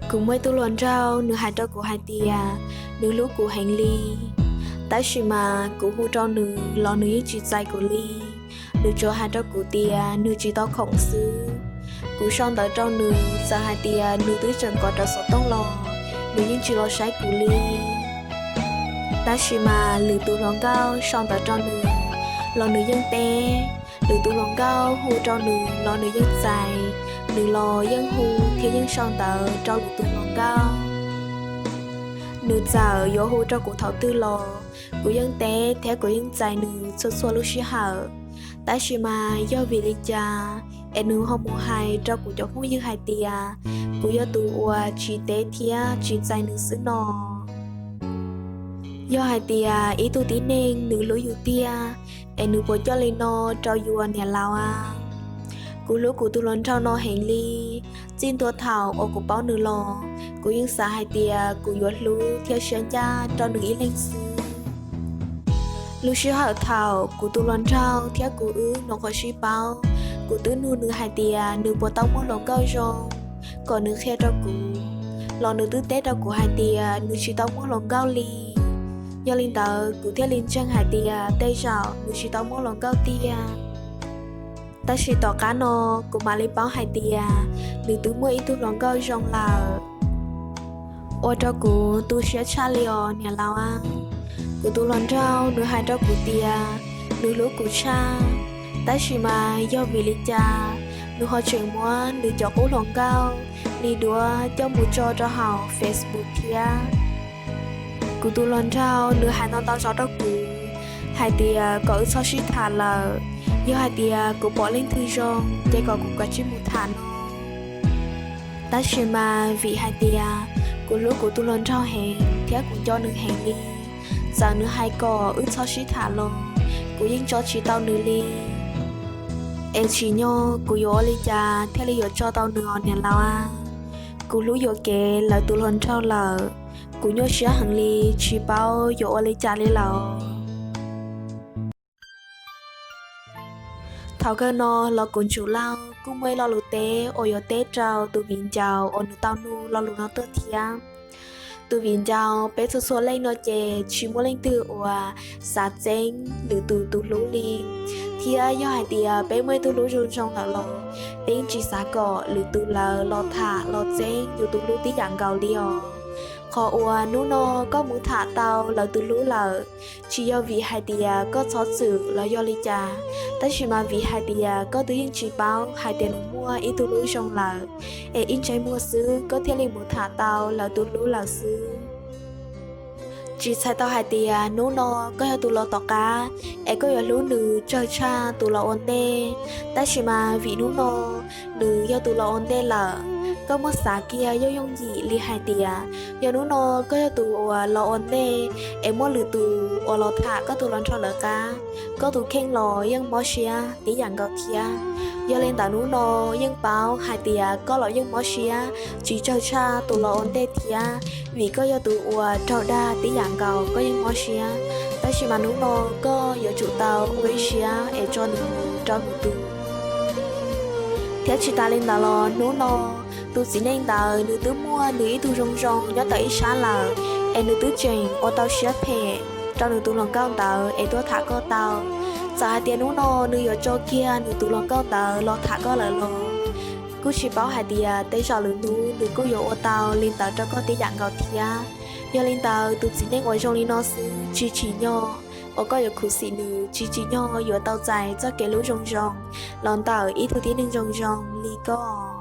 Kuv muaj ib tug hluas nraug, nws hais rau kuv hais tias nws hlub kuv heev li, tab sis mas kuv hu rau nws los nws yeej tsis txais kuv li. Nws tsuas hais rau kuv tias nws tsis tau khoom xwb. Kuv sau ntawv rau nws, txawm hais tias nws twb tseem kov rawv xov tooj los nws yeej tsis los saib kuv li. Tab sis mas lwm tus hluas nkauj sau ntawv rau nws los nws yeej teb, lwm tus hluas nkauj hu rau nws los nws yeej txais, nws los yeej hu thiab yeej sau ntawv rau lwm tus hluas nkauj. Nws txawm yuav hu rau kuv thaum twg los kuv yeej teb thiab kuv yeej txais nws txhua txhua lub sij hawm. Tab sis mas yog vim li cas es nws ho mus hais rau kuv cov phooj ywg hais tias kuv yog tus uas tsis teb thiab tsis txais nws xwb no? Yog hais tias ib tug tib neeg nws hlub yus tiag, es nws puas coj li no rau yus niam laus a? Kuv hlub kuv tus hluas nraug no heev li. Txij ntua thaum uas kuv paub nws los, kuv yeej xav hais tias kuv yuav hlub thiab siab ncaj rau nws ib leeg xwb. Lub sij hawm thaum kuv tus hluas nraug thiab kuv wb nyuam qhuav sib paub, kuv twb nug nws hais tias nws puas tau muaj hluas nkauj zoo, kom nws qhia rau kuv, los nws twb teb rau kuv hais tias nws tsis tau muaj hluas nkauj li. Yog li ntawd kuv thiaj li ntseeg hais tias tej zaum nws tsis tau muaj hluas nkauj tiag. Tab sis tom qab no kuv mam li paub hais tias nws twb muaj ib tug hluas nkauj zoo lawm. Ua rau kuv tu siab tshaj li os niam laus a. Kuv tus hluas nraug nws hais rau kuv tias nws hlub kuv tshaj, tab sis mas yog vim li cas nws ho tseem muab nws cov qub hluas nkauj li duab coj mus tso rau hauv Facebook thiab. Kuv tus hluas nraug nws hais ntau ntau zaus rau kuv hais tias kom wb txhob sib tham lawm, yog hais tias kuv pom leej twg zoo ces kom kuv kav tsij mus tham no. Tab sis mas vim hais tias kuv hlub kuv tus hluas nraug heev thiab kuv nco nws heev li, txawm nws hais kom wb txhob sib tham los kuv yeej tso tsis tau nws li. Es tsim nyog kuv yuav ua li cas thiaj li yuav tso tau nws os niam laus a? Kuv hlub yuam kev lawv tus hluas nraug lawm, kuv nyuaj siab heev li tsis paub yuav ua li cas li lawm. Thaum kawg no los kuv Ntsuj Lauj kuj muaj ib lo lus teb uas yuav teb rau tus viv ncaus uas nws tau nug lo lus no tuaj thiab. Tus viv ncaus, peb txhua txhua leej no ces tsis muaj leej twg uas xav txeeb lwm tus tus hlub li, thiab yog hais tias peb muaj ib tug hlub zoo zoo lawm los peb yeej tsis xav kom lwm tus lawv los tham los txeeb yus tus hlub tib yam nkaus li os. Qhov uas hnub no koj mus tham tau lawv tus hlub lawm, tsis yog vim hais tias koj txhob txwm los yog li cas, tab sis mas vim hais tias koj twb yeej tsis paub hais tias nws muaj ib tug hlub zoo lawm, es ib ntsais muag xwb koj thiaj li mus tham tau lawv tus hlub lawm xwb. Tsis txhais tau hais tias hnub no koj yog tus los tom qab es koj yuav hlub nws tsawg tshaj tus los ua ntej, tab sis mas vim hnub no nws yog tus los ua ntej lawm, koj muab xav kiag yooj yooj yim li hais tias yog hnub no koj yog tus uas los ua ntej es muaj lwm tus uas los tham koj tus hluas nraug lawv qab, koj tus kheej los yeej mob siab tib yam nkaus thiab. Yog li ntawd hnub no yeej paub hais tias koj los yeej mob siab tsis tsawg tshaj tus los ua ntej thiab, vim koj yog tus uas raug dag tib yam nkaus koj yeej mob siab, tab sis mas hnub no koj yuav tsum tau ua ib siab es tso nws mus rau nws tus. Thiab tsis tas li ntawd los hnub no tus txiv neej ntawd nws twb muaj nws ib tug zoo zoo nyob tau ib sab lawm, es nws twb tseem ua tau siab phem rau nws tus hluas nkauj ntawd es tuaj tham koj tau. Txawm hais tias hnub no nws yuav tso kiag nws tus hluas nkauj ntawd los tham koj lawm los kuj tsis paub hais tias tej zaum lwm hnub nws kuj yuav ua tau li ntawd rau koj tib yam nkaus thiab. Yog li ntawd tus txiv neej uas zoo li no xwb tsis tsim nyog uas koj yuav khuv xim nws, tsis tsim nyog yuav tau txais txoj kev hlub zoo zoo los ntawm ib tug tib neeg zoo zoo li koj.